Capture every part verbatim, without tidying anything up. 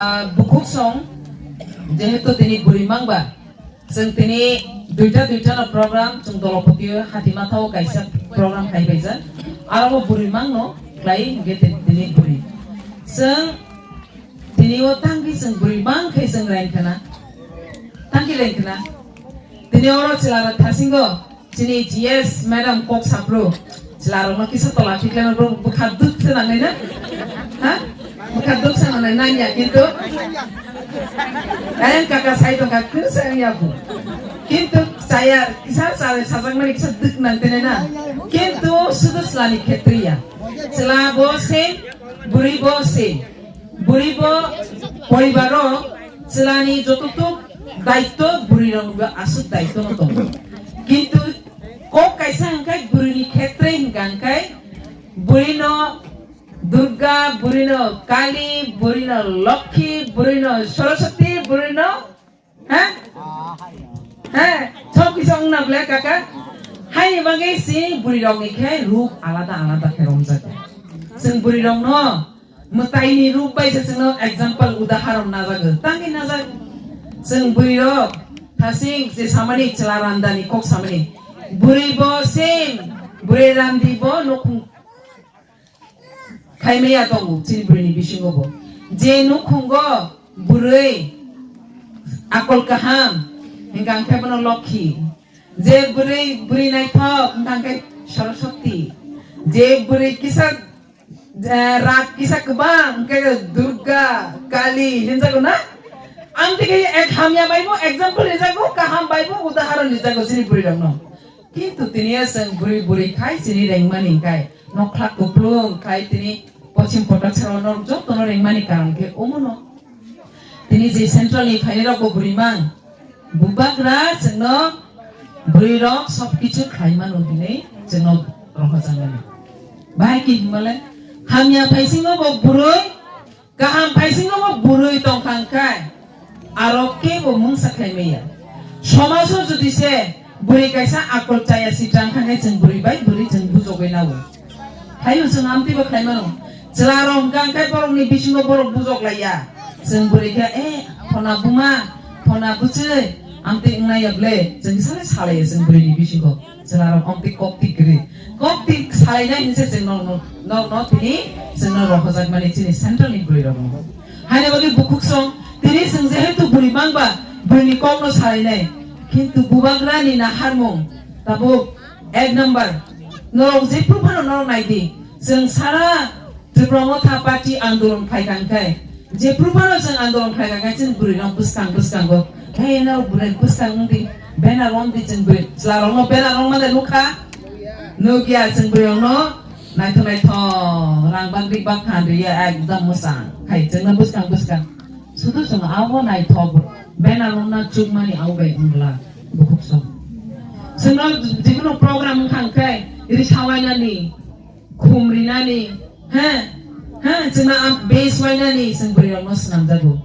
Ah, bukhuk song, jehetu tini bwrwi mang ba, chwng tini duita duita no program, chwng Dolopati o Hatimatha o kaisa program khai bai jak. Aro bo bwrwi mang no khlai hwnkhe tini bwrwi. Chwng tini o tangki chwng bwrwi mang khai chwng rain khana. Tangki rain khana. Tini oro chwla rok thasingo. Chini G S madam kok sapro, chwlarokno kisa tola khikleno bro bwkha duk se nangnai na? Ha? Bwkha duk se nangnai nangya kintu. Ayang kaka sai tongkha kunu sai wngya bu. Kintu chaya kisa chaya sajakmani kisa duk nangtenai na? Kintu sudu chwlani khetriya. Chwla bo se, bwrwi bo se. Bwrwi bo poribaro chwlani jototuk daitto bwrwi rokni bo aswk daitto no tongo. Kintu kok kaisa hwnkhe bwrwini khetre hwnkha hwnkhe bwrwino Durga, bwrwino Kali, bwrwino Lokhi, bwrwino Saraswati, bwrwino, ha? Ha, sok kisa wngna ble kaka. Haini bagwi si bwrwi rokni khe rup alada alada khe romjago. Chwng bwrwi rokno Mwtaini rup bai se chwngno example, udaharon najago. Tangwi najak. Chwng bwrwi rok thasing je samani chwla randani kok samani. Bwrwi bo same, bwrwi randi bo nukhung khaimaya tongo chini bwrwini bisingo bo. Je nukhungo bwrwi akol kaham, hingkha hingkhe bono lokhi. Je bwrwi, bwrwi naithok, hingkha hingkhe Saraswati. Je bwrwi kisa Je rak kisa kwbang, hwnkhe Durga, Kali hinjago na? Ang tei ek hamya bai bo example rijago, kaham bai bo udaharon rijago chini bwrwi rokno. Kintu tini chwng bwrwi bwrwi khai chini rengmani khai, nokha kuplung khai tini pochim potok salo norok jotono rengmani karon khe omono. Tini je central ni phainai rok bo bwrwi mang, bubagra chwngno bwrwi rok sob kichu khlai mano hinwi chwngno rohorjak mani. Bahai ki himale hamya phaisingo bo bwrwi, kaham phaisingo bo bwrwi tongkha hwnkhe aro kebo mungsa khlai maya. Somajo jodi se bwrwi kaisa akol chaya si tang kha khe chwng bwrwi bai bwrwi chwng bujogwi nao. Haino chwng amtwi bo khlai mano. Chwla rok hwnkha hwnkhe borokni bisingo borok bujok laiya. Chwng bwrwi khe, "Eh, phona buma, phona bwchwi, amtwi wngnai ya ble?" Chwng kisa le salaiya chwng bwrwini bisingo. Chwla rok amtwi kok twi kwrwi. Kok twi salainai hinse chwng nok, nok, nok, nok tini chwngno rohorjak mani chini central ni bwrwi rokno. Haino bagwi bukhuk song, tini chwng jehetu bwrwi mang ba, bwrwini kokno salainai. Kintu bubagrani naharmung, tabuk ek number, norok jephru phano norok nai di. Chwng sara Tripura Motha Party andolon khai kha hwnkhe, jephru phano chwng andolon khai kha hwnkhe, chwng bwrwi rok bwskang bwskango, "Hey, norok bwrwi bwskang wng di, banner rom di," chwng bwrwi chwla rokno banner rom mano nukha. Nukya chwng bwrwi rokno naithok naithok rang bak rik bak khan riya ekdom mwchang khai chwngno bwskang bwskang. Sudu chwng abo naithok banner romna chukmani abo bai wngla bukhuk song. Chwngno jikunu program wngkha hwnkhe risawainani, khum rinani, he, he, chwngno am base wainani chwng bwrwi rokno swnamjago.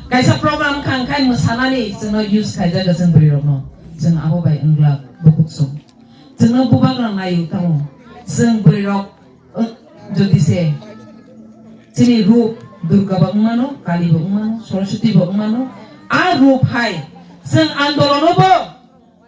Kaisa program wngkha hwnkhe mwsanani chwngno use khaijago chwng bwrwi rokno. Chwng abo bai wngla bukhuk song. Chwngno bubagra naio tamo. Chwng bwrwi rok, uh, jodi se chini rup Durga bo wngmano, Kali bo wngmano, Saraswati bo wngmano. A rup hai chwng andolono bo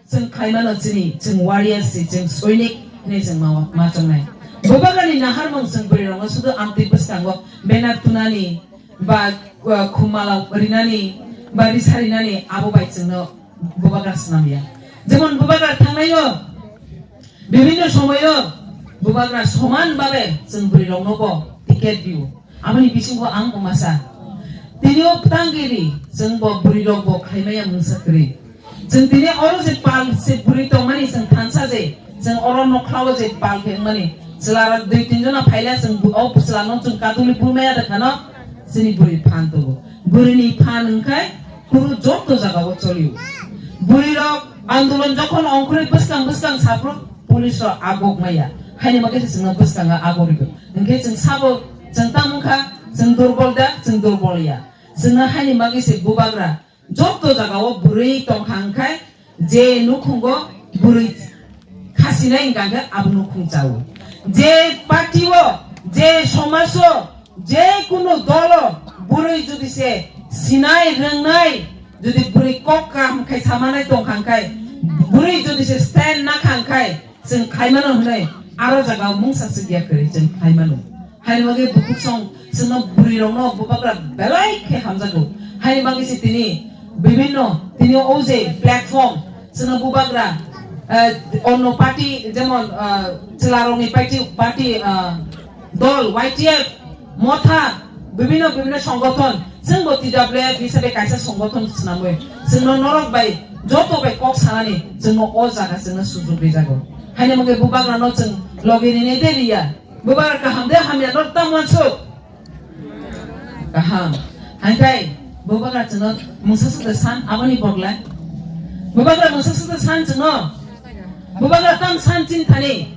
chwng khlaimano chini, chwng warrior si, chwng soinik hinwi chwng ma, ma chongnai. Bubagrani naharmung chwng bwrwi rokno sudu amtwi bwskango banner tunani ba, uh, khumala rinani ba risa rinani abo bai chwngno bubagra swnamya. Jemon bubagra thangnaio, bibhinno somoio bubagra soman babe chwng bwrwi rokno bo ticket rio. Aboni bisingo ang bo masa. Tini o bwtang giri chwng bo bwrwi rok bo khaimaya mungsa kwrwi. Chwng tini oro je pal se bwrwi tongmani chwng thansa je chwng oro nokhlao je pal khe wngmani chwla rok dui tin jona phaila chwng bu-, o chwla no chwng kaduli bumaya da khano chini bwrwi phan tongo. Bwrwini phan wngkhai kunu joto jagao cholio. Bwrwi rok andolon jokhon ongkhorwi bwskang bwskang saphuru police rok agok maya. Haini bagwi se chwngno bwskango agok rwgo. Hinkhe chwng sabo chwng tamo wngkha chwng durbol da, chwng durbol ya. Chwngno haini bagwi se bubagra joto jagao bwrwi tongkha hwnkhe je nukhungo bwrwi khasinai hwnkha hwnkhe abo nukhung chao. Je party o, je somaj o, je kunu dol o Bwrwi jodi se sinai rwngnai, jodi bwrwi kok kaham khai samanai tongkha khai, bwrwi jodi se stand nakha khai, chwng khaimano hwnwi aro jaga mungsa swkya kwrwi chwng khaimano. Haini bagwi bukuksong chwngno bwrwirokno bubagra belai khe hamjago. Haini bagwi se tini bibhinno tini o je platform chwngno bubagra, eh, onno party jemon, eh, chwlarokni party, party, eh, dol Y T F, Motha, bibhinno bibhinno songothon, chwngbo T W F hisabe kaisa songothon swnamwi chwngno norok bai joto bai kok sanani chwngno o jaga chwngno sujug rijago. Haini bagwi bubagrano chwng logi rinai de riya. Bubagra kaham de hamya norok tamo uansuk? Kaham. Haikai bubagra chwngno mungsa swkang san aboni boglai. Bubagra mungsa swkang san chwngno. Bubagra tam san chin thani.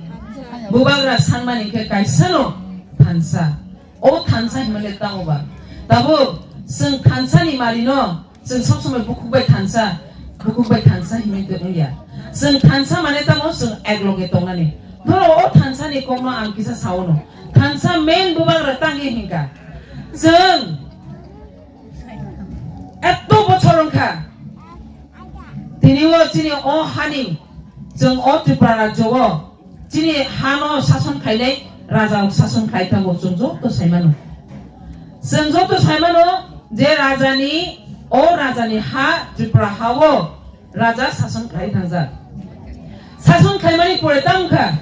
Bubagra sanmani khe kaisano thansa. O thansa himale tamo ba. Tabuk chwng thansani marino Chwng sob somoi bukhuk bai thansa, bukhuk bai thansa hinwi tongya. Chwng thansa mane tamo chwng ekloge tongnani. Dhoro o thansa ni kokno ang kisa saono. Thansa main bubagra tangwi hinkha. Chwng eto bochor wngkha. Tini o chini o hani chwng o Tripura rajyo o Chini hano sason khainai raja rok sason khai thango chwng joto saimano. Chwng joto saimano je rajani, o rajani ha Tripura hao raja sason khai thangjak. Sason khaimani pore tamo kha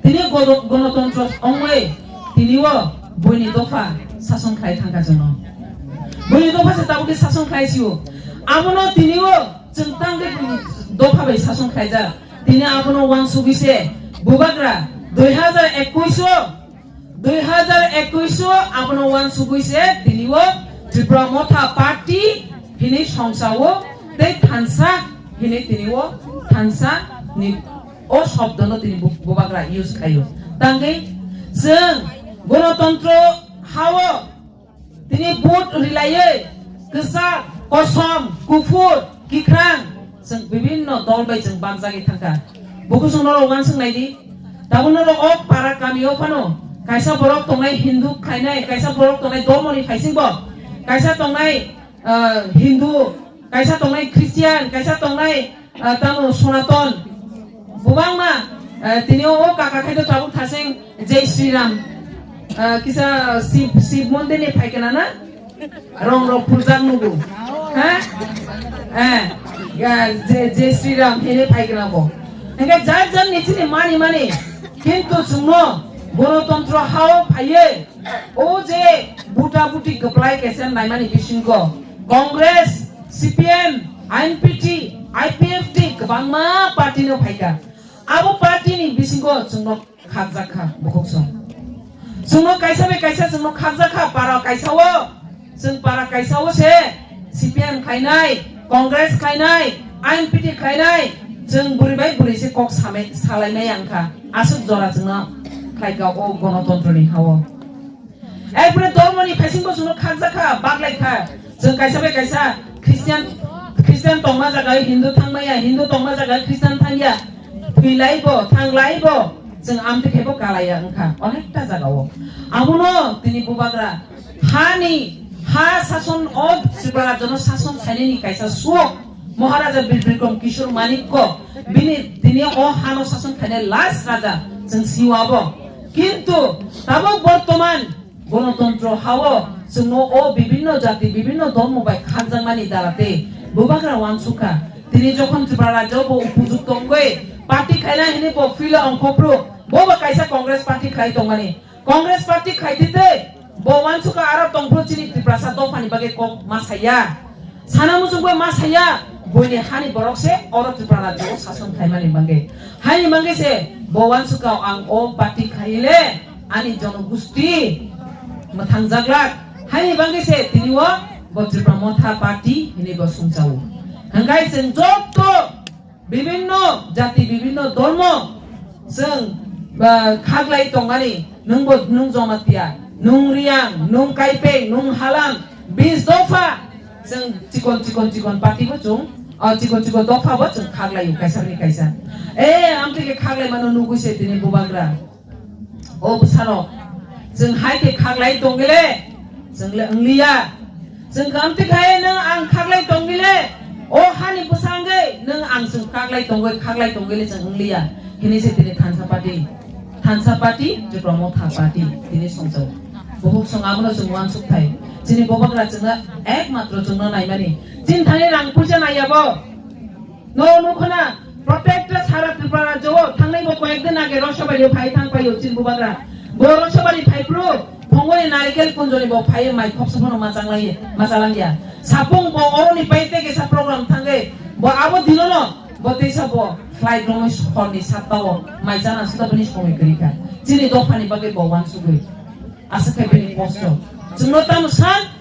tini godo-, gonotontro ongwi tini o buini dopha sason khai thangkha chwngno. Buini dopha se tabukhe sason khai sio. Abono tini o chwng tangde buini dopha bai sason khaijak. Tini abono uansugwi se bubagra dui hazar ekush o, dui hazar ekush o abono uansugwi se tini o Tripura Motha Party hini songsa o tei thansa hini tini o thansa ni o shobdono tini bu-, bubagra use khaio. Tangwi chwng gonotontro hao Tini vote rilaiwi kwchak, kosom, kuphur, kikrang, chwng bibinno dol bai chwng bakjagwi thangkha. Bukhuk chwng norok uansuk naidi. Tabuk norok o para kami o phano kaisa borok tongnai Hindu khlainai, kaisa borok tongnai dormoni phaisingbo. Kaisa tongnai, ah, Hindu, kaisa tongnai Christian, kaisa tongnai Ah, tamo Sonaton. Bubangma, ah, tini o, o kaka khai to tabuk thasing Jai Shri Ram. Ah, kisa Shiv, Shiv mondir ni phaikana na? Rong rok phuljak nugo. Ha? Eh, ya, Jai, Jai Shri Ram hene phaikana bo. Hingke jar jar ni chini mani mani. Kintu chwngno Gonotontro hao phaiye. O je buta buti kwplai kaisa naimani bisingo Congress, C P M, I N P T, I P F T kwbangma party no phaikha. Abo party ni bisingo chwngno khakjak kha bukhuk song. Chwngno kaisa bai kaisa chwngno khakjak kha para kaisa o. Chwng para kaisa o se C P M khainai, Congress khainai, I N P T khainai, chwng bwrwi bai bwrwi se kok samai, salaimai ang kha. Aswk jora chwngno khlaikha o gonotontro ni hao. Erpore dormoni phaisingbo chwngno khakjak kha, baglai kha. Chwng kaisa bai kaisa Christian, Christian tongma jaga Hindu thangmaya, Hindu tongma jaga Christian thangya. Thwilaibo, thanglaibo, chwng amtwi khaibo kalaiya wngkha onekta jagao. Abono tini bubagra hani ha sason o Tripura rajyono sason khainani kaisa suok Maharaja Bir Bikram Kishore Manikko bini tini o hano sason khainai last raja chwng siwabo. Kintu tabuk bortoman Gonotontro hao chwngno o bibinno jati, bibinno dhormo bai khakjakmani dara tei bubagra uansukha. Tini jokhon Tripura rajyo bo upojukto wngwi party khaina hini bo filo ongkhopru, bo bo kaisa Congress party khlai tongmani. Congress party khaidi tei bo uansukha aro tongphuru chini Tiprasa dophani bagwi kok ma saya. Sana muchungbo ma saya, buini hani borok se oro Tripura rajyo o sason khaimani bagwi. Haini bagwi se bo uansukha ang o party khaile ani jonogusti mwthangjaglak. Haini bagwi se tini o bo Tripura Motha party hinwi bo sumchao. Hwnkhe chwng joto Bibinno jati, bibinno dhormo chwng, ah, khaklai tongmani, nwngbo, nwng Jamatia, nwng Riyang, nwng Kaipeng, nwng Halam, bis dopha chwng chikon, chikon, chikon party bo chwng, ah, chikon, chikon dopha bo chwng khaklaio kaisa ni kaisa. Eh, amtwi khe khaklai mano nugwi se tini bubagra. O bwsarok, chwng hai khe khaklai tongele, chwngle wngliya, Chwng kamti khai nwng ang khaklai tongwile, o hani bwsangwi nwng ang chwng khaklai tongwi, khaklai tongwile chwng wngliya. Hini se tini thansa party, thansa party, Tipra Motha party, tini songchao. Bukhuk song abono chwng uansuk thai. Chini bobagra chwngno ekmatro chwngno naimani. Chini thani rang puisa naiya bo. No, no, khona, protecta sara Tripura rajyo o, thangnai bo koyek din age Rosabari o phai thang paio, chini bubagra. Bo Rosabari phai phru, Phongoni narikel kunjoni bo phai mai khopsa phano ma changlai, ma chalangya. Sapung bo oroni pai te kesa program thangai, bo abo dinono, bo teisa bo flight rongwi horni satta o, mai chana suda bini somoi kwrwi kha. Chini dophani bagwi bo uansugwi. Asa khe bini kosto. Chwngno tamo san,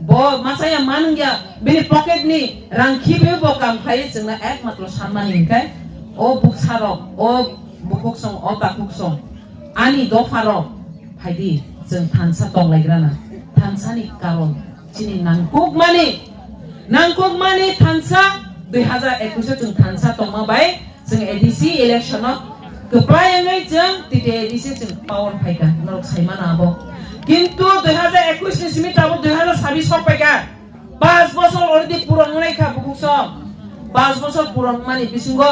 Bo masa ya manung ya, bini pocket ni rang khibiwi bo kam khlai, chwngno ekmatro sanmani hinkhe, o buksa rok, o bukhuk song, o takhuk song, ani dopha rok, phaidi, chwng thansa tonglaigrana, thansa ni karon, chini nangkukmani, nangkukmani thansa, dui hazar ekwis o chwng thansa tongma bai, Chwng A D C election o kwplai wngwi chwng T T A D C chwng power phaikha, norok sai mano abo. Kintu dui hazar ekwis ni simi tabuk dui hazar sabis sok paikha. Panch bosor already puron wngnai kha bukhuk song. Panch bosor puron wngmani bisingo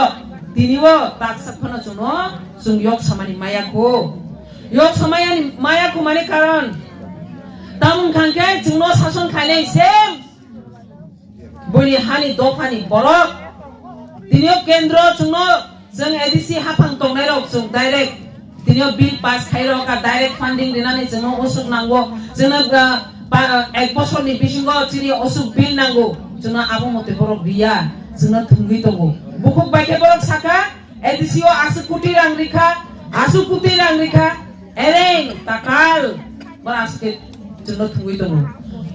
tini o taksa phano chwngno chwng yok samani maya kho. Yok samayani maya kho mani karon tamung khangkhe chwngno sason khainai same. Buini hani dophani borok. Tini o kendro chwngno, chwng A D C haphang tongnairok chwng direct tini o bill pass khairok, a direct funding rinani chwngno usuk nango. Chwngno, ah, pa-, ek bosorni bisingo chini usuk bill nango. Chwngno abo mote borok riya, chwngno thwngwi tongo. Bukhuk bai khe borok sakha, A D C o aswk koti rang rikha, aswk koti rang rikha, ereng takal, bora aswk khe chwngno thwngwi tongo.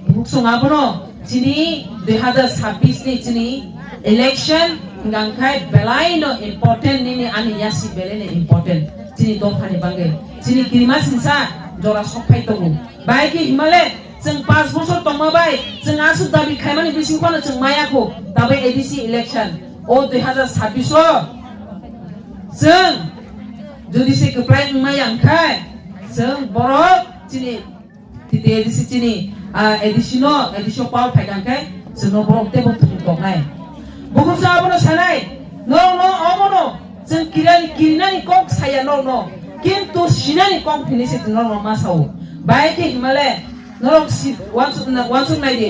Bukhuk song abono chini dui hazar sabis ni chini election hwnkha khai belai no important, nini ani yasi belai no important chini dophani bagwi, chini kirima singsa jora sok phai tongo. Bai khe himale Chwng panch bosor tongma bai chwng aswk dabi khaimani bising phano chwng maya kho, tabwi A D C election o dui hazar sabis o chwng jodi se kwplai wngmaya wngkhai chwng borok chini T T A D C chini, ah, A D C no, A D C o power phaikha khe chwngno borok teibo thwng toknai. Bukhuk sa abono sanai, norokno omono chwng kirani, kirinani kok saya norokno, kintu sinani kok hinwi se norokno ma sao. Bai khe himale Norok seat uansuk, uansuk nai di.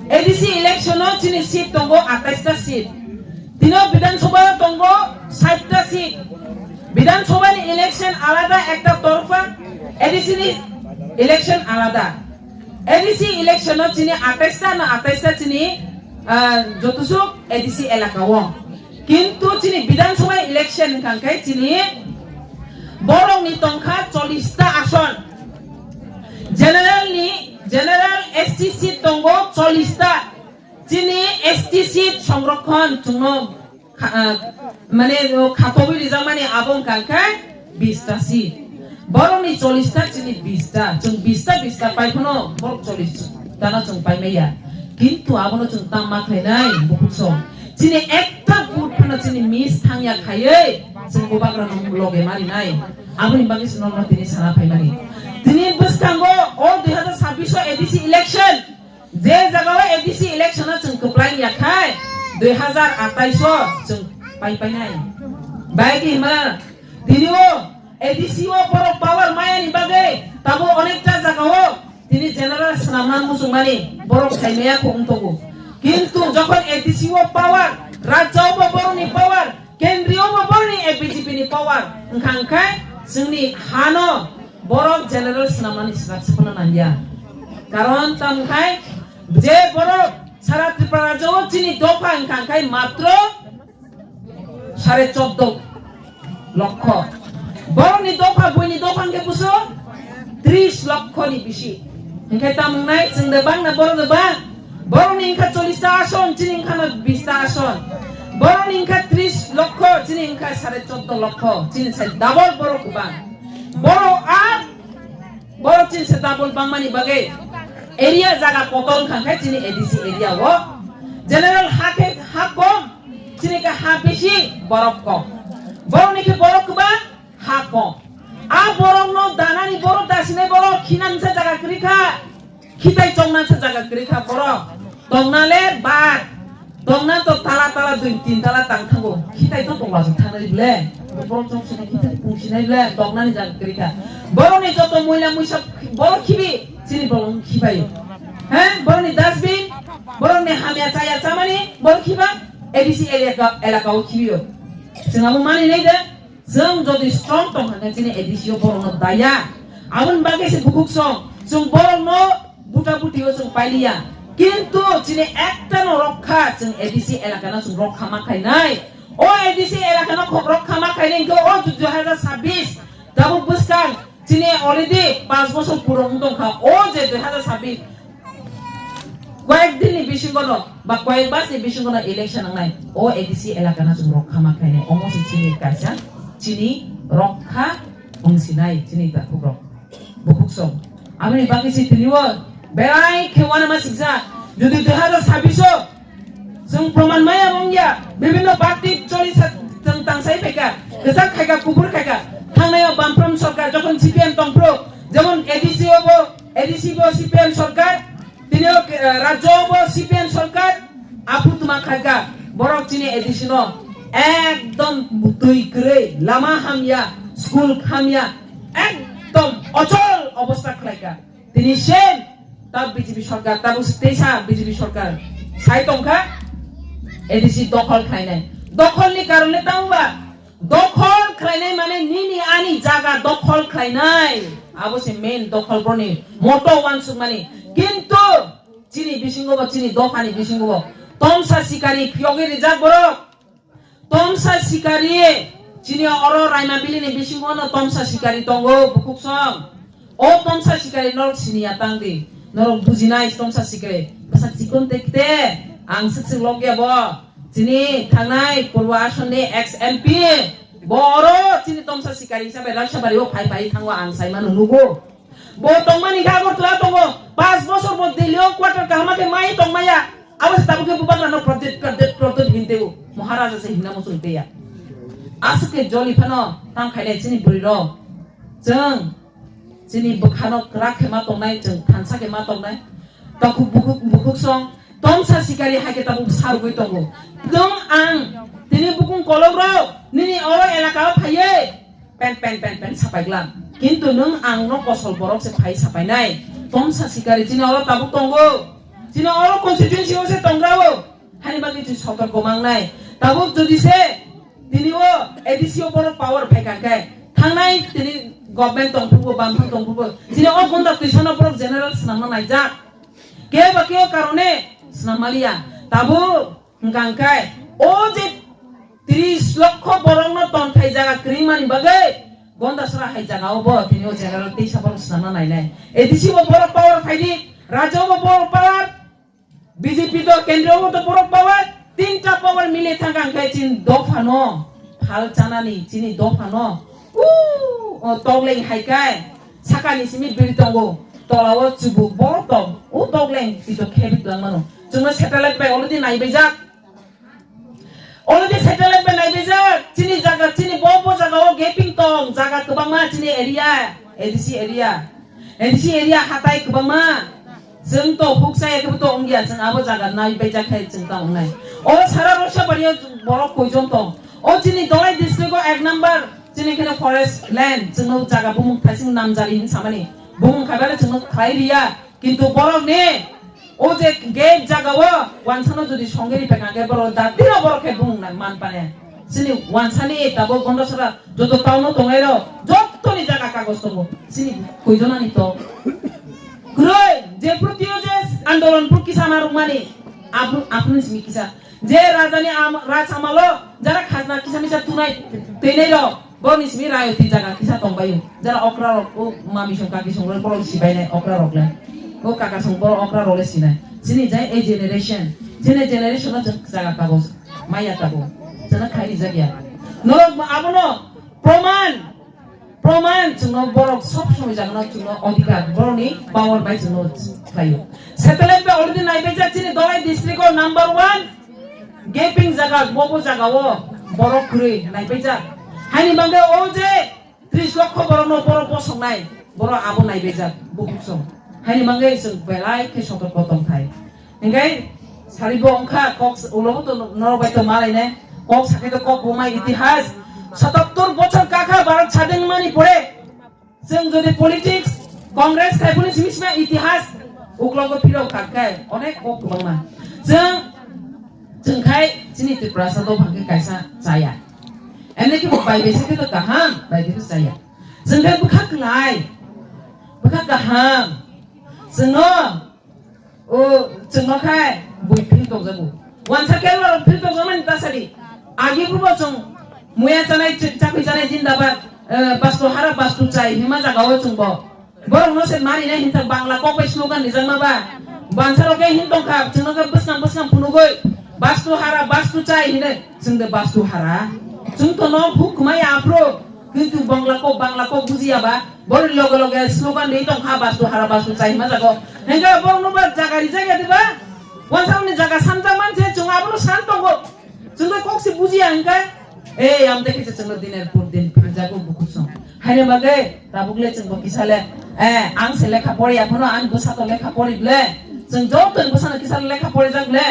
A D C election o chini seat tongo atais ta seat. Tino Bidhan Sabha o tongo sait ta seat. Bidhan Sabha ni election alada ekta torfa, A D C ni election alada. A D C election o chini atais ta na atais ta chini, ah, joto suk A D C elaka o. Kintu chini Bidhan Sabha election wngkha khe chini borok ni tongkha chollish ta ason. General ni, general S T seat tongo chollish ta. Chini S T seat songrokhon chwngno kha-, ah, mane, o khatogwi rijakmani abo wngkha khe bish ta seat. Borokni chollish ta, chini bish ta. Chwng bish ta, bish ta pai phano borok chollish ta no chwng pai maya. Kintu abono chwng tam ma khlainai, bukhuk song. Chini ekta vote phano chini miss thangya khaiwi chwng bubagrano loge marinai. Aboni bagwi chwng norokno tini sana phaimani. Tini bwskango o dui hazar sabbish o A D C election, je jagao A D C election o chwng kwplai ya khai, dui hazar atais o chwng pai painai. Bai khe hima, tini o A D C o borok power mayani bagwi tabuk onekta jagao tini general swnamna muchungmani borok saimaya kho wng tongo. Kintu jokhon A D C o power, rajya o bo borokni power, kendriyo bo borokni A B J P ni power, wngkha wngkhe chwngni hano borok general swnamnani swkang swkangno nangya. Karon tamo khai je borok sara Tripura rajya o chini dopha wngkha wngkhe matro sare choddo lokho. Borokni dopha, buini dopha hwnkhe buso tris lokho ni bisi. Hwnkhe tamo wngnai chwng de bang na borok de bang. Borokni wngkha chollish ta ason, chini wngkha no bish ta ason. Borokni wngkha tris lokho, chini wngkha sare choddo lokho. Chini sai double borok kwbang. Borok a Borok chini se double bangmani bagwi area jaga kotor wngkha khe chini A D C area o general ha khe ha kom, chini khe ha bisi borok kom. Borokni khe borok kwbang ha kom. A borokno danani borok dasinai borok khinamsa jaga kwrwi kha. Khitai chongna se jaga kwrwi kha borok. Tongna le bar. Tongna to tala tala dui tin tala tang thango. Khitai to tongla se thangnai ble. Borok chong sinai khitai pung sinai ble. Tongnani jaga kwrwi kha. Borokni joto moila muisa borok khibi chini borok khibai. He? Borokni dustbin, borokni hamya chaya chamani borok khiba A D C elaka, elaka o khibiyo. Chwng abo mani nai de. Chwng jodi strong tong hwnka chini A D C o borokno daya. Aboni bagwi se bukhuk song. Chwng borokno buta buti o chwng pailiya. Kintu chini ekta no rokha chwng A D C elaka no chwng rokha ma khainai. O A D C elaka no khok rokha ma khainai hwnkhe o dui hajar sabbish tabuk bwskang chini already panch bosor puro wng tongkha. O je dui hajar sabbish Koyek din ni bisingo no ba koyek mas ni bisingo no election wngnai. O A D C elaka no chwng rokha ma khainai. Omo se chini kaisa chini rokha wngsinai chini takhuk rok. Bukhuk song. Aboni bagwi se tini o belai khe uanama sikjak. Jodi dui hajar sabbish o chwng proman maya wngya, bibhinno party choli sa-, chwng tangsai phaikha, kwchak khaikha, kubur khaikha. Thangnai o Bamfront sorkar jokhon C P M tongphuru, jemon A D C o bo, A D C bo C P M sorkar, Tini o, eh, rajyo bo C P M sorkar, aphutma khaikha, borok chini A D C no ekdom twi kwrwi, lama hamya, school hamya, ekdom ochol obostha khlaikha. Tini same ta B J P sorkar, tabuk teisa B J P sorkar sai tongkha, A D C dokhol khlainai. Dokholni karone tamo ba? Dokhol khlainai mane nini ani jaga dokhol khlainai. Abo se main dokhol broni moto uansukmani. Kintu chini bisingo bo, chini dophani bisingo bo tomsa sikari phiyogwi rijak borok. Tomsa sikari chini oro Raima Bilini bisingo no tomsa sikari tongo, bukhuk song. O tomsa sikari norok siniya tang di. Norok bujinai tomsa sikari. Bwsak chikon tekte ang swk swk logya bo. Chini thangnai Purbo Asonni ex M P bo oro chini tomsa sikari hisabe Raisabari o phai phai thango ang saimano nugo. Bo tongmani khe Agartala tongo. Panch bosor bo Delhi o quarter kaham khe mai tongmaya. Abo se tabuk khe bubagra no project, project, project hinte o. Maharaja se hinna muchung teya. Aswk khe joli phano tang khainai chini bwrwi rok. Chwng chini bwkhano kwrak khe ma tongnai, chwng thansa khe ma tongnai. Takhuk bukhuk, bukhuk song, tomsa sikari hai khe tabuk sarugwi tongo. Tong ang, tini bukung kolok rok, nini oro elaka o phaiwi, pen, pen, pen, pen sapai glam. Kintu nwng ang no kosol borok se phai sapai nai. Tomsa sikari chini oro tabuk tongo. Chini oro constituency o se tongra o. Hani bagwi chwng sotorko mangnai. Tabuk jodi se tini o A D C o borok power phai kha khe thangnai tini government tongphuru bo, bamphang tongphuru bo. Chini o gunda twisano borok general swnamna naijak. Kebo kebo karone swnam maliya. Tabuk hwnkha hwnkhe o je tris lokho borokno tonthai jaga kwrwimani bagwi Gondasora hai jaga o bo tini o general teisa borok swnamna nainai. A D C bo borok power phaidi, rajyo bo borok power, B J P to kendro o to borok power, tinta power mile thangkha hwnkhe chini dophano phal chanani, chini dophano, u, o tokleng hai khe sakani simi biri tongo, tola o chubuk bo tong, u tokleng tito khebi twlang mano. Chwngno satellite bai already naibaijak. Already satellite bai naibaijak, chini jaga, chini bo, bo jaga o gaping tong, jaga kwbangma chini area, A D C area. A D C area hatai kwbangma. Chwng to huksa ya kebo to wngya, chwng abo jaga naibaijak khai chwng ta wngnai. O sara Rosabario borok koijon tong. O chini Dolai district o ek number, chini kheno forest land, chwngno jaga bumung thaising namjari hin samani. Bumung khaibale chwngno khlai riya. Kintu borok ni o je gate jaga o wansano jodi songwi ripek angkhe borok datino borok khe bumung nang man pane. Chini wansani tabuk Gondasora joto town o tongnai rok jotoni jaga kagoj tongo. Chini koijonani to. Kwrwi je protio je andolon pur kisa ma rwmani aphru aphru simi kisa. Je rajani am-, raj amalo jara khajna kisa misa tunai teinai rok. Borokni simi rayoti jaga kisa tongbaio. Jara okra rok, o mami song kaki song rok borok sibainai okra rok le. O kaka song borok okra rok le sinai. Chini jai ei generation. Chini generation no chwng jaga tabuk. Maya tabuk. Chwng khaini jagya. Norok abono proman. Proman chwngno borok sob somoi jaga no chwngno odhikar. Borokni power bai chwngno khlaio. Satellite bai already naibaijak chini Dolai district o number one. Gaping jaga, bobo jaga o borok kwrwi naibaijak. Haini bagwi o je tris lokho borokno borok bosongnai, borok abo naibaijak, bukhuk song. Haini bagwi chwng belai khe sotorko tongthai. Hinkhe saribo wngkha kok ulo to norok bai to malainai. Kok sakhe to kok buma itihas. Satattor bochor kakha Bharat sadin mani pore. Chwng jodi politics, Congress khai phuni simi sima itihas uklogo phirok kha khe onek kok kwbangma. Chwng, chwng khai chini Tiprasa dophang khe kaisa chaya. Emni khe bai bai se khe to kaham, bai khe to chaya. Chwng khe bwkha kwlai, bwkha kaham. Chwngno O, chwngno khai bui phil tongjago. Wansa kelwa rok phil tongjakmani tasadi. Agi bubo chwng muya chanai, chakwi chanai jindabad, eh, bastu hara bastu chai hima jagao chwngbo. Borokno se marinai hinthak Bangla kok bai slogan rijakma ba. Wansa rok khe hin tongkha, chwngno khe bwskang bwskang phunugwi. Bastu hara bastu chai hinwi. Chwng de bastu hara. Chwng to no huk mai aphro. Kintu Bangla kok, Bangla kok bujiya ba. Bori loge loge slogan ri tong kha, bastu hara, bastu chai hima jago. Hingke borok no ba jaga rijak ya diba? Wansang ni jaga sanjak man se chwng abono san tongo. Chwng khe kok se bujiya hingke. Ei, am dekhe se chwng no diner pur din phirjago bukhuk song. Haine bagwi tabuk le chwng bo kisa le, eh, ang se lekha pori ya phano, ang bwsa to lekha pori ble. Chwng joto ni bwsa no kisa lekha pori jak le.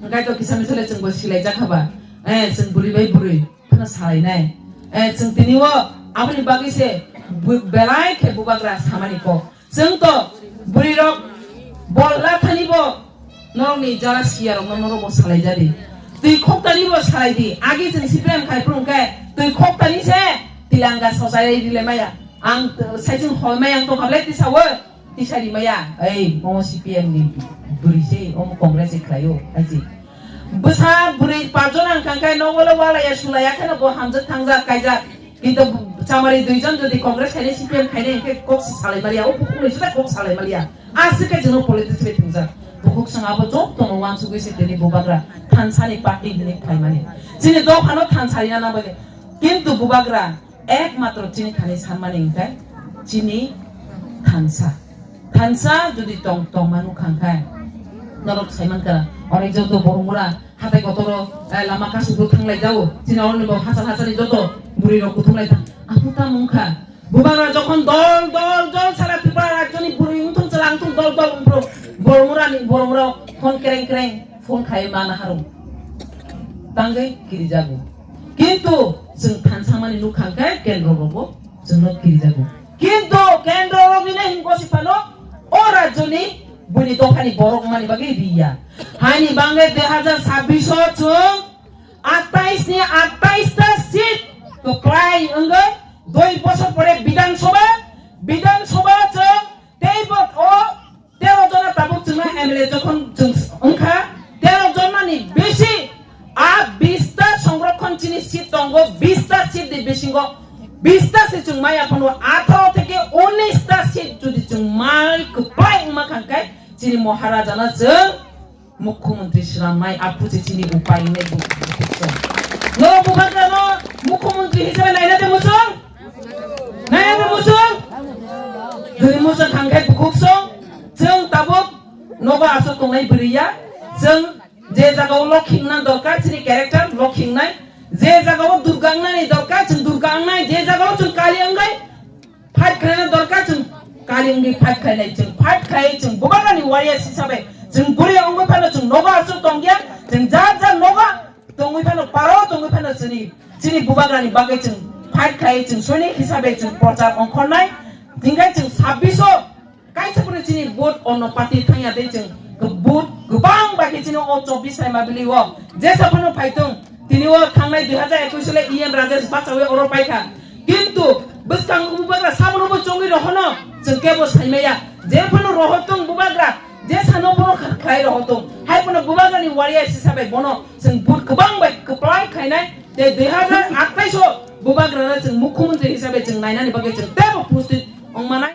Hingke to kisa misa le chwng bo silai jak haba. Eh, chwng bwrwi bai bwrwi. Phano salainai. Eh, chwng tini o aboni bagwi se bu-, belai khe bubagra samani kok. Chwng to bwrwi rok bol la thani bo norokni jara siya rokno norok bo salai jadi. Twi khoktani bo salai di. Agi chwng C P M khai phuru khe twi khoktani se tilanga sochai rile maya. Ang t-, saichung hol maya ang tongkha ble tisa o. Tisa rimaya, ei, omo C P M ni bwrwi se, omo Congress se khlaio, aji. Bwsa bwrwi paanch jon ang kangkhe, nogo le walaya sulaya kheno bo hamjak thangjak kaijak. Kintu chamari dui jon jodi Congress khainai C P M khainai hinkhe kok se salai maliya, o bukhuk ni sida kok salai maliya. Aswk khe jeno politics bai thwngjak. Bukhuk swng abo jotono uansugwi se tini bubagra thansa ni party hinwi khlaimani. Chini dophano thansa rina nang bagwi. Kintu bubagra Ekmatro chini thani sanmani hwnkhe chini thansa. Thansa jodi tong, tongma nukha hwnkhe norok saimankha, onek joto Boromura hatai kotoro, eh, lama kasugro thanglai jao. Chini oroni bo hachal hachal ni joto bwrwi rok kuthunglai thang. Aphuru tamo wngkha. Bubagra jokhon dol, dol, dol sara Tripura rajyoni bwrwi wngthung chwla wngthung dol, dol wngphuru Boromura ni, Boromura phone kereng, kereng. Phone khai mana harung. Tangwi kirijago. Kintu chwng thansa mani nukha hwnkhe kendro rogo chwngno kirijago. Kintu kendro rogwino hingo siphano o rajyoni buini dophani borok mani bagwi riya. Haini bangwi dui hajar sabbish o chwng atais ni atais ta seat kwplai wngwi dui bosor pore Bidhan Sabha, Bidhan Sabha chwng teibo o Tero jona tabuk chwngno M L A jokhon chwng wngkha, tero jonani bisi a bish ta songrokhon chini seat tongo, bish ta seat ni bisingo bish ta se chwng maya phano atharo theke unis ta seat jodi chwng mai kwplai wngma kha hwnkhe chini Maharajano chwng Mukhyamantri swnamnai aphuchi chini upai wngnai bu-, bukhuk song. No bubagrano Mukhyamantri hisabe naina de muchung? Naina de muchung? Jodi muchung kha hwnkhe bukhuk song, chwng tabuk nogo aswk tongnai bwrwi ya, chwng je jagao lokhingna dorkar chini character lokhingnai, je jagao durga wngnani dorkar chwng durga wngnai, je jagao chwng kali wngnai, fight khlaina dorkar chwng kali wngwi fight khlainai, chwng fight khlai chwng bubagrani warriors hisabe chwng bwrwi wngwi phano chwng nogo aswk tongya, chwng jar jar nogo tongwi phano paro tongwi phano chini, chini bubagrani bagwi chwng fight khlai chwng soinik hisabe chwng prochar ongkhornai, hingkhe chwng sabbish o kaisa phano chini vote ono party thangya tei chwng vote kwbang bai khe chini o chobbish sai mabili o jesa phano phaitung. Tini o thangnai dui hajar ekwis le E M Rajesh bachawi oro paikha. Kintu bwskango bubagra sabono bo chongwi rohono chwng kebo saimaya. Je phano rohotong bubagra, je sano phano kha-, khlai rohotong. Hai phano bubagrani warrior hisabe bono chwng vote kwbang bai kwplai khlainai. Tei dui hajar atais o bubagrano chwng mukhyamantri hisabe chwng nainani bagwi chwng tebo pustit wngmanai.